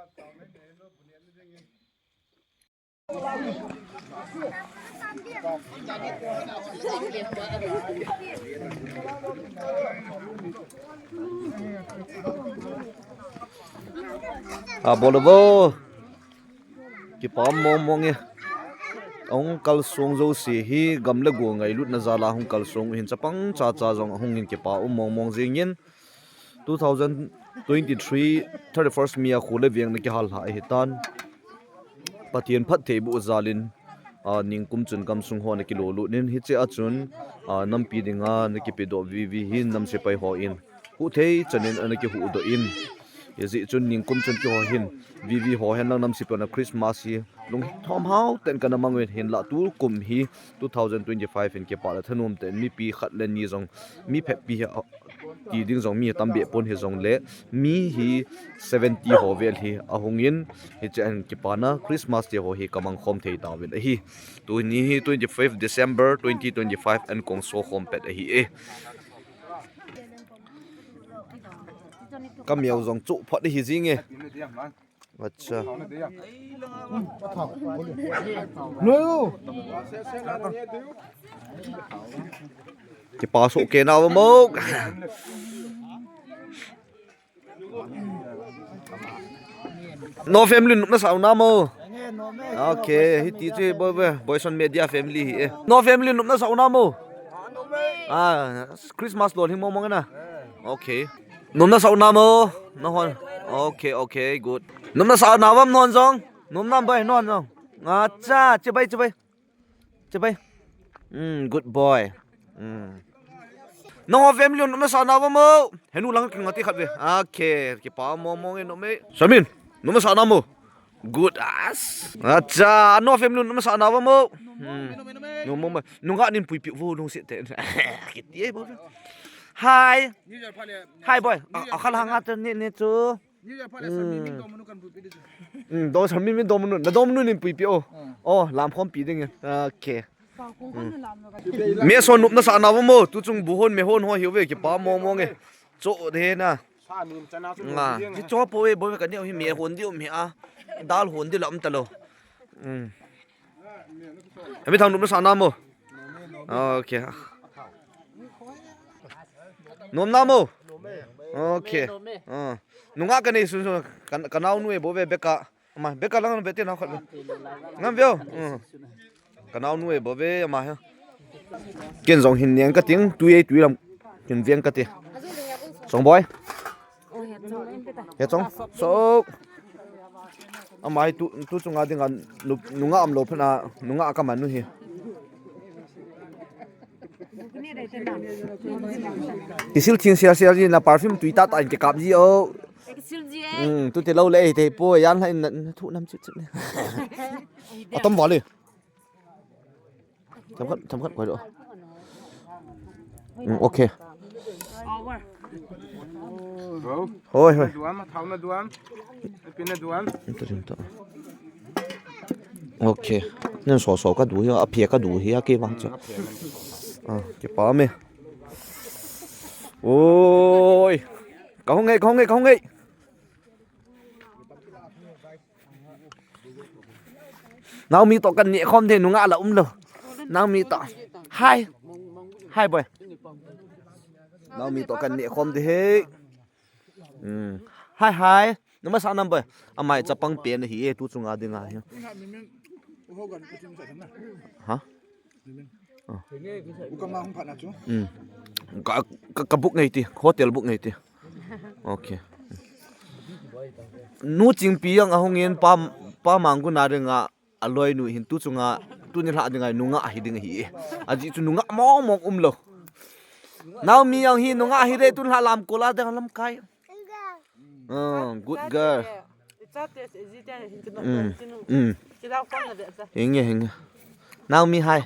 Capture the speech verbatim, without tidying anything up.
A bol vo. Kipa mong mong e. Ahung kalsong jouse hi gam le go ngailutna jal a hung kalsong u hin chapang cha cha jong ahung hin kipa um mong mong jing in. Two thousand twenty-three thirty-first May a kho le veng na kihal lha ahi tan. Pathen phattheiboh jal in, a, ningkum chun gamsung ho na kilo lut in hiche a chun, a, nampi dinga na kipedoh vivi hi nam sepai hon huhthei chan in ana kihuhdoh in. Hijeh chun ningkum chun keiho hin vivi ho hen lang nam sepai hon a Christmas hi lungthim hao tah in kana mang uvin hinlah tukum hi two thousand twenty-five in kipa le thanom tah in mipi khat le ni jong mi phabep hi a, ti ding jong mi tam behseh pon hijongle mi hi seventy ho vel hi ahung in hiche a hin kipana Christmas te ho hi kamang khom thei tauvin ahi. Tuni hi twenty-fifth December twenty twenty-five a kon so khom pet ahi e. Ka meu jong chu phot hi jing e. Acha. Kipa soh kei nau mo. No family nopna sa u nam o. Okay, hiti chu boi boi, Boyson Media family hi e. No family nopna sa u nam o. Ah, Christmas lol hi mong mong na. Okay. Nopna sa u nam o. No hon. Okay, okay, good. Nopna sa u nam o non jong. Nom nam boi non jong. Acha, chibai chibai. Chibai. Hmm, good boy. Hmm. Nangho family nopna sa u nam o. Henu lang kin ngati khat ve. Okay, kipa mong mong e nom e. Samin, nopna sa u nam o. Good as. Acha, no family nopna sa u nam o. Hmm. Nom mo. Nungah nin puipi vo lungset te. Kiti e bo. Hi. Hi boy. A, a khala nga te ni ni chu. Hmm, do sa mi mi do munu, na do munu nin puipi o. O, lam khompi ding e. Okay. Me so nopna sa u nam o, tu chung bu hon me hon ho hiu ve kipa mong mong e. Cho de na. Nga, hi cho po e, bo ve ka neo hi me hon diu mi a. Dal hon diu lam ta lo. Hmm. Ami thang nopna sa u nam o. Okay. Nom nam o. Okay. Ah. Nungah ka nei sun sun ka, ka naunu e bo ve beka. Ama beka lang ve te na khat ve. Ngam veo. Hmm. Ka naunu e bo ve ama he. Ken jong hin niang ka ting, tui e tui lam. Ken viang ka ti. Song boy. He chong. So. Ama hi tu, tu chunga dinga nu, nungah um lou phat na, nungah ka man nu hi. Kisil thing sial sial ji na perfume tui tah tah in kikap ji o. Kisil ji e. Hmm, tu te lou le te po yan la in na, na thu nam chut chut ne. Atom vale. Themkhat, themkhat koi do. Hmm, okay. Over. Hoi, hoi. Duam, thau na duam. Pi na duam. Ento, ento. Okay. Nen so so ka du hi, a phe ka du hi, a ke vang cha. Ah, kipa me. Oi. Ka hung ngai, ka hung ngai, ka hung ngai. Naomi toh kan neh khom de, nungah la um lou. Naomi toh. Hi. Hi boy. Naomi toh kan neh khom de he. Hmm. Hi hi. Nopna sa u nam boy. Ama hi chapang pen ahi e, tu chunga dinga hi. Ha? Hmm. Ka, ka, ka book ngai ti, hotel book ngai ti. Okay. Nu Chingpi jong ahung in pa, pa Manggun a dinga aloinu hin tu chunga, tuni lha dinga nungah hi ding ahi e. Ajeh chu nungah mong mong um lou. Naomi jong hi nungah hi de tun lha lam kola ding lam kai. Oh, good girl. Mm. Mm. Hinge, hinge. Naomi hi.